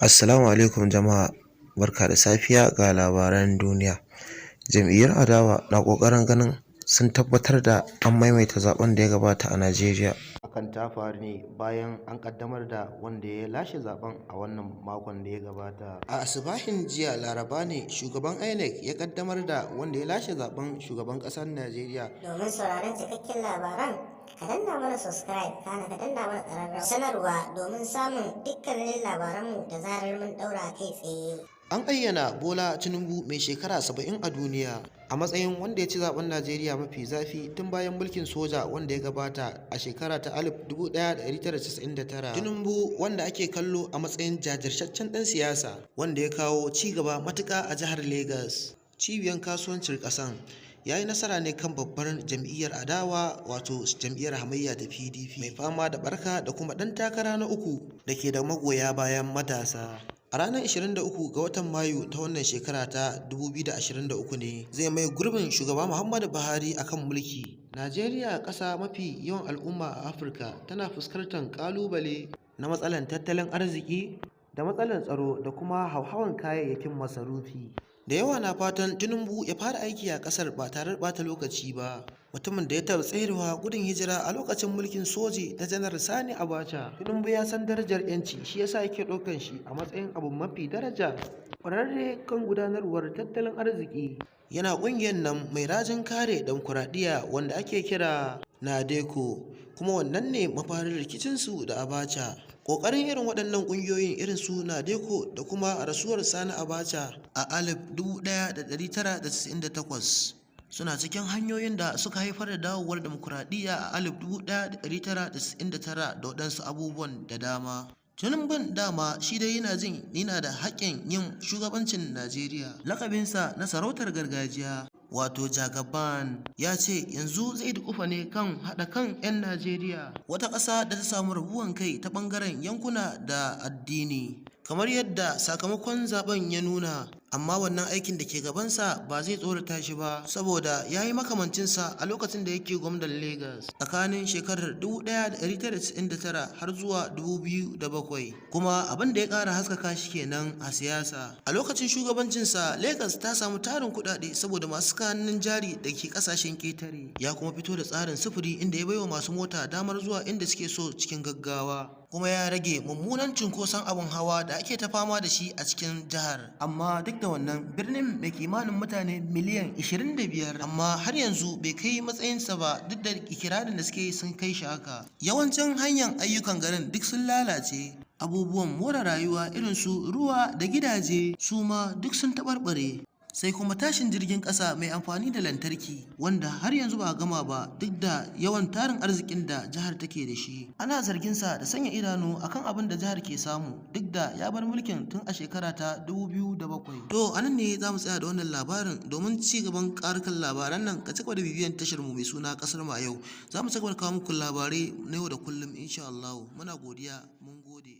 Assalamu alaikum jama'a, barka da safiya, ga labaran duniya. Jam'iyyun adawa na ƙoƙarin ganin sun tabbatar da an maimaita zaɓen da ya gabata a Najeriya. Hakan ta faru ne bayan an kaddamar da wanda ya lashe zaben a wannan makon da ya gabata. A asubahin jiya Laraba ne shugaban INEC ya kaddamar da wanda ya lashe zaben shugaban ƙasar Najeriya. Domin sauraron cikakken labaran, ka danna mana subscribe, kana ka danna mana ƙararrawar sanarwa domin samun dukkanin labaranmu da zarar mun ɗaura kai tsaye. An ayyana Bola Tinubu mai shekara 70 a duniya a matsayin wanda ya ci zaben Najeriya mafi zafi tun bayan mulkin soja wanda ya gabata a shekara ta 1999. Tinubu, wanda ake kallo a matsayin jajirtaccen ɗan siyasa wanda ya kawo ci gaba matuƙa a jihar Legas, cibiyar kasuwancin ƙasan, ya yi nasara ne kan babbar jam'iyyar adawa, wato jam'iyyar hamayya ta PDP mai fama da barka, da kuma ɗan takara na uku da ke da magoya bayan matasa. A ranar 23 ga watan Mayu ta wannan shekara ta 2023 ne zai mai gurbin shugaba Muhammadu Buhari akan mulki. Najeriya, ƙasa mafi yawan al'umma a Afirka, tana fuskantar ƙalubale na matsalar tattalin arziki da matsalar tsaro da kuma hauhawan kayayyakin masarufi. Da yawa na fatan Tinubu ya fara aiki a ƙasar ba tare da ɓata lokaci ba. Mutumin da ya taɓa tserewa gudun hijira a lokacin mulkin soji na Janar Sani Abacha, Tinubu ya san darajar 'yanci, shi yasa yake ɗaukan shi a matsayin abu mafi daraja. Ƙwararre kan gudanarwar tattalin arziki, yana ƙungiyar nan mai rajin kare dimokuraɗiyya wanda ake kira NADECO, kuma wannan ne mafarin rikicinsu da Abacha. Ƙoƙarin irin waɗannan ƙungiyoyin irin su NADECO da kuma rasuwar Sani Abacha a 1998 suna cikin hanyoyin da suka haifar da dawowar dimokuraɗiyya a 1999 da waɗansu abubuwan da dama. Tinubun dama shi dai yana jin yana da haƙƙin yin shugabancin Najeriya. Lakabinsa na sarautar gargajiya, wato Jagaban, ya ce yanzu zai duƙufa ne kan haɗa kan 'yan Najeriya, wata ƙasa da ta samu rabuwan kai ta ɓangaren yankuna da addini, kamar yadda sakamakon zaben ya nuna. Amma wannan aikin da ke gabansa ba zai tsorata shi ba, saboda ya yi makamancinsa a lokacin da yake gwamnan Legas tsakanin shekarar 1999 har zuwa 2007, kuma abin da ya ƙara haskaka shi kenan a siyasa. A lokacin shugabancinsa, Legas ta samu tarin kuɗaɗe saboda masu hannun jari da ke ƙasashen ƙetare. Ya kuma fito da tsarin sufuri inda ya baiwa masu mota damar zuwa inda suke so cikin gaggawa, kuma ya rage mummunan cunkoson abin hawa da ake ta fama da shi a cikin jihar. Amma duk da wannan, birnin mai kimanin mutane miliyan 25, amma har yanzu bai kai matsayinsa ba, duk da ikirarin da suke yi sun kai shi haka. Yawancin hanyar ayyukan garin duk sun lalace, abubuwan more rayuwa irin su ruwa da gidaje su ma duk sun taɓarɓare, sai kuma tashin jirgin ƙasa mai amfani da lantarki wanda har yanzu ba a gama ba, duk da yawan tarin arzikin da jihar take da shi. Ana zargin sa da sanya idanu akan abin da jihar ke samu, duk da ya bar mulkin tun a shekara ta 2007. To, anan ne za mu tsaya da wannan labarin. Domin ci gaban ƙarukan labaran nan, ka cigaba da bibiyan tashar mu mai suna Kasar Mu a Yau. Za mu cigaba da kawo muku labarai na yau da kullum, insha Allah. Muna godiya, mun gode.